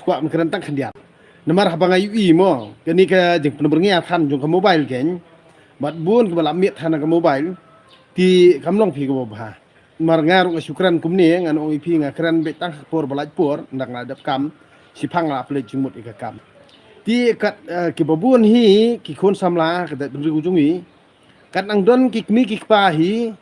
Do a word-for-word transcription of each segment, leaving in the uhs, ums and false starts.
kwah ban kren tang khyndiat. Namar haba nga ïohi mo, kane ka jingpynbyrngia than jong ka mobile kein, bad bun kiba la miet than ka mobile, te kam long phi kaba bha. Namar nga ruh nga shu kren kumne, ngan ong ïa phi nga kren beit tang ha ka por ba lait por, ynda nga la dep kam, shiphang la pynleit jingmut ïa ka kam. Te kat, eh, kiba bun hi, ki khun samla, ka jaitbynriew jong ngi, kat nang don ki kmie ki kpa hi,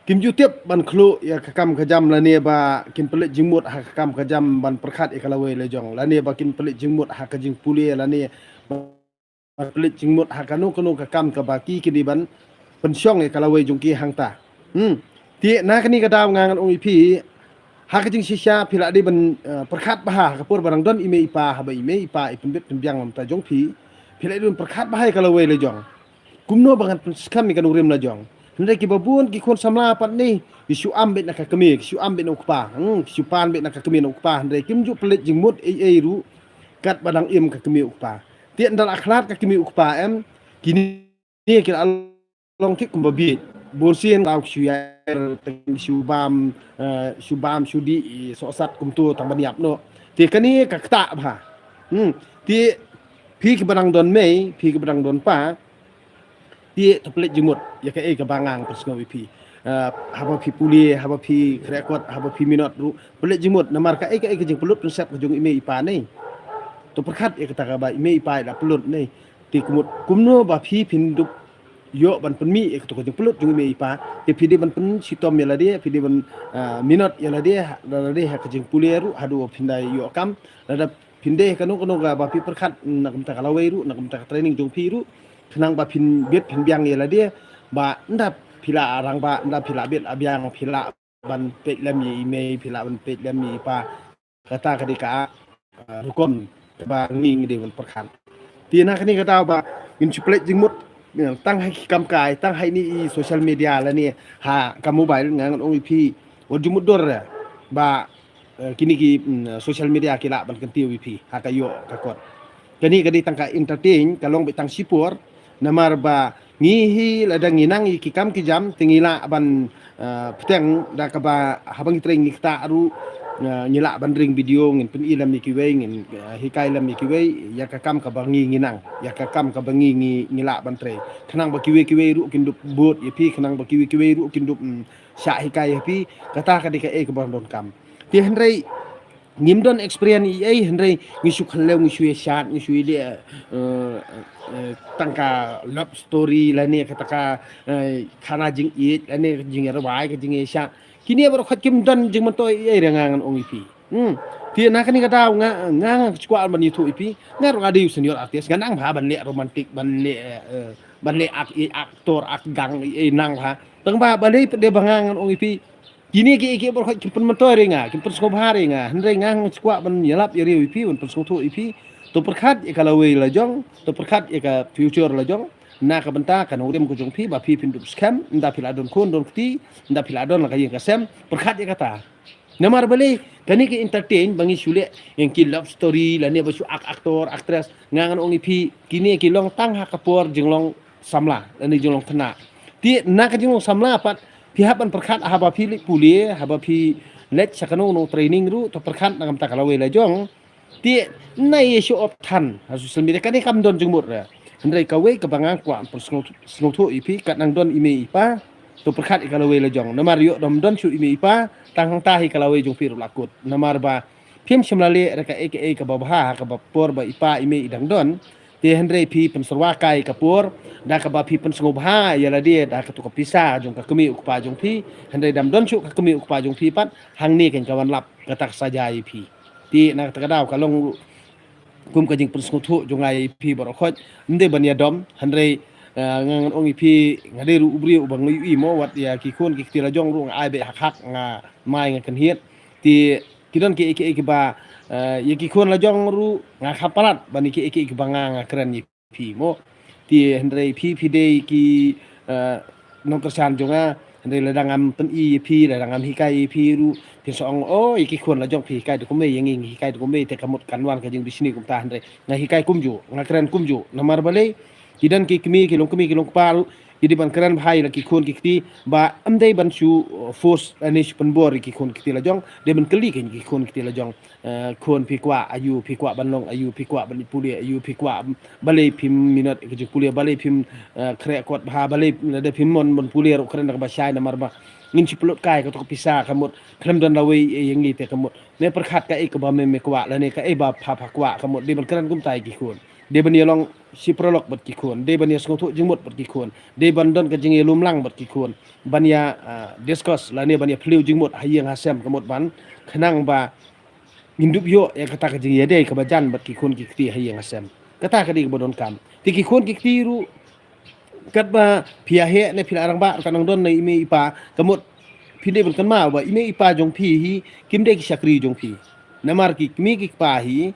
kim ju tip ban khlur ïa ka kam ka jam lane ba kin pynleit jingmut ha ka kam ka jam ban pyrkhat ïa ka lawei la jong, lane ba kin pynleit jingmut ha ka jingpule, lane ban pynleit jingmut ha kano kano ka kam kaba ki kin dei ban pynshong ïa ka lawei jong ki hangta. Hmm. Te na kane ka daw nga ngan ong ïa phi, ha ka jingshisha phi la dei ban, eh, pyrkhat bha ha ka por ba dang don i mei i pa, haba i mei i pa i pynbit pynbiang na ka bynta jong phi, phi la dei ban pyrkhat bha ïa ka lawei la jong. Kumno ba ngan pynskhem ïa ka nongrim la jong. Hynrei kiba bun ki khun samla pat ne, ki shu am beit na ka kmie, ki shu am beit na u kpa. Hmm, ki shu pan beit na ka kmie na u kpa, hynrei kim ju pynleit jingmut ei ei ruh, kat ba dang im ka kmie u kpa. Te ynda la khlad ka kmie u kpa em, kine ki la long thik kumba bieit. Bun sien la ki shu ïaid, shu bam, eh, shu bam, shu dih, sohsat kumto tang ban ïap noh. Te kane ka ktah bha. Hmm, te phi kiba dang don mei, phi kiba dang don pa, te to pynleit jingmut ïa kaei kaba nga pynsngew ïa phi. Eh, haba phi pule, haba phi khreh kot, haba phi minot ruh, pynleit jingmut namar kaei kaei ka jingpynlut pynsep ka jong i mei i pa ne. To pyrkhat ïa kata kaba i mei i pa i la pynlut ne. Te kumut kumno ba phi phin dup ïoh ban pynmih ïa kato ka jingpynlut jong i mei i pa. Te phi dei ban pynshitom ïa lade, phi dei ban, ah, minot ïa lade, ha, lade ha ka jingpule ruh, haduh phin da ïoh kam, lada phin dei kano kano kaba phi pyrkhat na ka bynta ka lawei ruh, na ka bynta ka training jong phi ruh, khnang ba phin bit phin biang ïa lade, ba ynda phi la rangbah, ynda phi la bit la biang, phi lah ban peit lem ïa i mei, phi lah ban peit lem ïa i pa. Kata ka dei ka, ah, rukom kaba ngi ngi dei ban pyrkhat. Te na kane ka daw ba ngin shu pynleit jingmut, eh, tang ha ki kam kai, tang ha ine i social media lane ha ka mobile, nga ngan ong ïa phi, wat ju mutdur ba, eh, kine ki, mm, social media ki lah ban kyntiew ïa phi ha ka ïoh ka kot. Kane ka dei tang ka entertain, ka long beit tang shipor, namar ba ngi hi lada ngi nang ïa ki kam ki jam te ngi lah ban, eh, bteng da kaba haba ngi trei ngi ktah ruh, eh, ngi lah ban ring video, ngin pyni lem ïa kiwei, ngin, eh, hikai lem ïa kiwei ïa ka kam kaba ngi ngi nang, ïa ka kam kaba ngi ngi, ngi lah ban trei. Khnang ba kiwei kiwei ruh kin dup bud ïa phi, khnang ba kiwei kiwei ruh kin dup, mm, shah hikai ïa phi. Kata ka dei kaei kaba donkam. Te hynrei ngim don experience ei ei, hynrei ngi shu khlem, ngi shu ïa shad, ngi shu ïa leh, eh, eh, tang ka love story lane kata ka, eh, khana jingïeit lane jingïarwai, ka jingïashad. Kine baroh khoit kim don jingmyntoi ei ei re, nga ngan ong ïa phi. Hmm. Te na kane ka daw nga, nga, nga kwah ban ïathuh ïa phi. Nga ruh nga dei u senior artist, nga nang bha ban leh romantic, ban leh, eh, ban leh ak, eh, actor, ak gang, eh, nang bha. Tang ba balei pat de ba nga ngan ong ïa phi. Kine kiei kiei baroh khoit kim pynmyntoi re nga, kim pynsngewbha re nga. Hynrei nga ngan kwah ban ïalap ïa riew ïa phi, ban pynsngewthuh ïa phi. To pyrkhat ïa ka lawei la jong, to pyrkhat ïa ka future la jong. Na ka bynta ka nongrim ka jong phi, ba phi phin dup skhem, ynda phi la don khun don kti, ynda phi la don la ka ïing ka sem, pyrkhat ïa kata. Namar balei, kane ka entertain ba ngi shu leh, ïa ki love story, lane ba shu ak, actor, actress, nga ngan ong ïa phi, kine ki long tang ha ka por jinglong samla, lane jinglong khynnah. Te na ka jinglong samla pat, phi hap ban pyrkhat haba phi leit pule, haba phi leit sha kano kano training ruh, to pyrkhat na ka bynta ka lawei la jong. Te na ïa show off than ha social media, kane kam don jingmut re. Hynrei kawei kaba nga kwah pynsngew, sngewthuh ïa phi, kat nang don i mei i pa, to pyrkhat ïa ka lawei la jong. Namar ïoh dom don shuh i mei i pa, tang hangta hi ka lawei jong phi ruh la kut. Namar ba phim shym la leh re kaei kaei kaba bha ha kaba por ba i pa i mei i dang don. Te hynrei phi pynsyrwa kai ka por da kaba phi pynsngewbha ïa lade da kato ka pisa jong ka kmie u kpa jong phi. Hynrei dam don shuh ka kmie u kpa jong phi pat, hangne kan ka wan lap kata ka saja ïa phi. Te na kata ka daw ka long kum ka jingpynsngewthuh jong nga ïa phi baroh khoit, ym dei ban ïadom, hynrei, eh, nga ngan ong ïa phi, nga dei ruh u briew uba nga ïohi mo, wat ïa ki khun ki kti la jong ruh nga ai beit hak hak, nga mai nga kynhied. Te ki don kiei kiei kiba, eh, ïa ki khun la jong ruh nga kham palat ban ïa kiei kiei kiba nga, nga kren ïa phi mo. Te hynrei phi phi dei ki, eh, nongkyrshan jong nga, hynrei lada ngam pyni ïa phi, lada ngam hikai ïa phi ruh, phin sa ong, oh, ïa ki khun la jong phi hikai da kumne, ïa ngi ngi hikai da kumne, te ka mut kan wan ka jingbishni kumta, hynrei nga hikai kumjuh, nga kren kumjuh. Namar balei, ki don ki kmie, ki long kmie, ki long kpa ruh, Ki dei ban kren bha ïa la ki khun ki kti, ba ym dei ban shu, uh, force, uh, ne shu pynbor ïa ki khun ki kti la jong, dei ban kylli ki khun ki kti la jong. Uh, khun phi kwah aïu, phi kwah ban long aïu, phi kwah ban pule aïu, phi kwah balei phim minot ka jingpule, balei phim, uh, khreh kot bha, balei lada phim mon ban pule ruh kren da kaba shai namar ba ngin shu pynlut kai kato ka pisa ka mut, khlem don lawei ïa ngi te ka mut. Ne pyrkhat kaei kaba me me kwah lane kaei ba pha pha kwah ka mut, dei ban kren kumta ïa ki khun. Dei ban ïa long shi paralok bad ki khun, dei ban ïa sngewthuh jingmut bad ki khun, dei ban don ka jingïalum lang bad ki khun, ban ïa, ah, discuss lane ban ïa phylliew jingmut ha ïing ha sem ka mut ban khnang ba ngin dup ïoh ïa kata ka jingïadei kaba jan bad ki khun ki kti ha ïing ha sem. Kata ka dei kaba donkam. Te ki khun ki kti ruh katba phi ïa heh ne phi la rangbah ruh ka nang don na i mei i pa ka mut, phi dei ban kynmaw ba i mei i pa jong phi hi kim dei ki shakri jong phi. Namar ki kmie ki kpa hi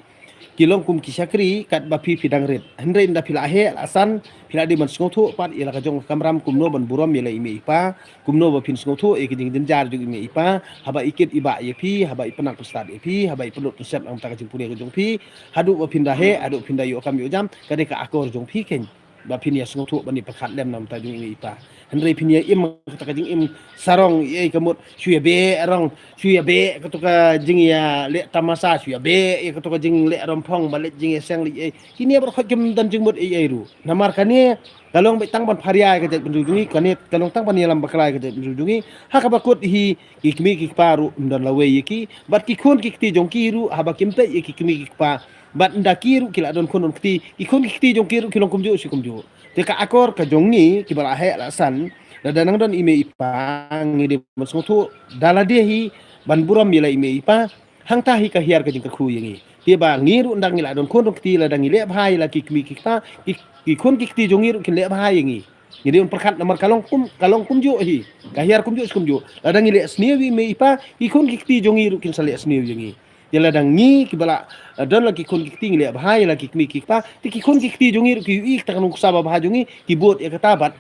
ki long kum ki shakri katba phi phi dang rit. Hynrei ynda phi la heh la san, phi la dei ban sngewthuh pat ïa la ka jong ka kamram kumno ban burom ïa la i mei i pa, kumno ba phin sngewthuh ïa ka jingjynjar jong i mei i pa haba i kit i bah ïa phi, haba i pynang pynstad ïa phi, haba i pynlut pynset na ka bynta ka jingpule ka jong phi, haduh ba phin da heh, haduh phin da ïoh kam ïoh jam, ka dei ka akor jong phi keiñ. Ba phin ïa sngewthuh ban ïa pyrkhat lem na ka bynta jong i mei i pa. Hynrei phin ïa im kata ka jingim sarong, ïa ka mut shu ïa beh rong, shu ïa beh kato ka jingïaleh tamasa, shu ïa beh ïa kato ka jingleh romphong ba leh jingïaseng leh ei. Kine baroh kim don jingmut ei ei ruh. Namar kane ka long beit tang ban pharia ïa ka jaitbynriew jong ngi, kane ka long tang ban ïalam bakla ïa ka jaitbynriew jong ngi. Ha kaba kut hi ki kmie ki kpa ruh ym don lawei ïa ki, bad ki khun ki kti jong ki ruh haba kim peit ïa ki kmie ki kpa bad ynda ki ruh ki la don khun don kti, ki khun ki kti jong ki ruh ki long kumjuh shi kumjuh. Te ka akor ka jong ngi kiba la heh la san, lada nang don i mei i pa ngi dei ban sngewthuh da lade hi ban burom ïa la i mei i pa, hangta hi ka hiar ka jingkyrkhu ïa ngi. Te ba ngi ruh ynda ngi la don khun don kti lada ngi leh bha ïa la ki kmie ki kpa, ki, ki khun ki kti jong ngi ruh kin leh bha ïa ngi. Ngi dei ban pyrkhat namar ka long kum, ka long kumjuh hi. Ka hiar kumjuh shi kumjuh. Lada ngi leh sniew ïa i mei i pa, ki khun ki kti jong ngi ruh kin sa leh sniew ïa ngi. Ïa lada ngi kiba la, eh, don la ki khun ki kti ngi leh bha ïa la ki kmie ki kpa, te ki khun ki kti jong ngi ruh ki ïohi kata ka nuksa ba bha jong ngi, ki bud ïa kata bad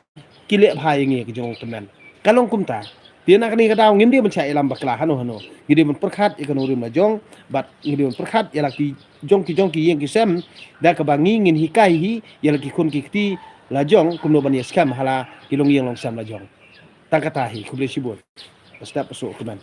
ki leh bha ïa ngi ka jong u tymmen. Ka long kumta. Te na kane ka daw ngim dei ban shah ïalam bakla hano hano. Ngi dei ban pyrkhat ïa ka nongrim la jong bad ngi dei ban pyrkhat ïa la ki jong ki jong ki ïing ki sem, da kaba ngi ngin hikai hi ïa la ki khun ki kti la jong kumno ban ïa skhem ha la ki longïing longsem la jong. Tang kata hi, khublei shibun. Step pasu kumne.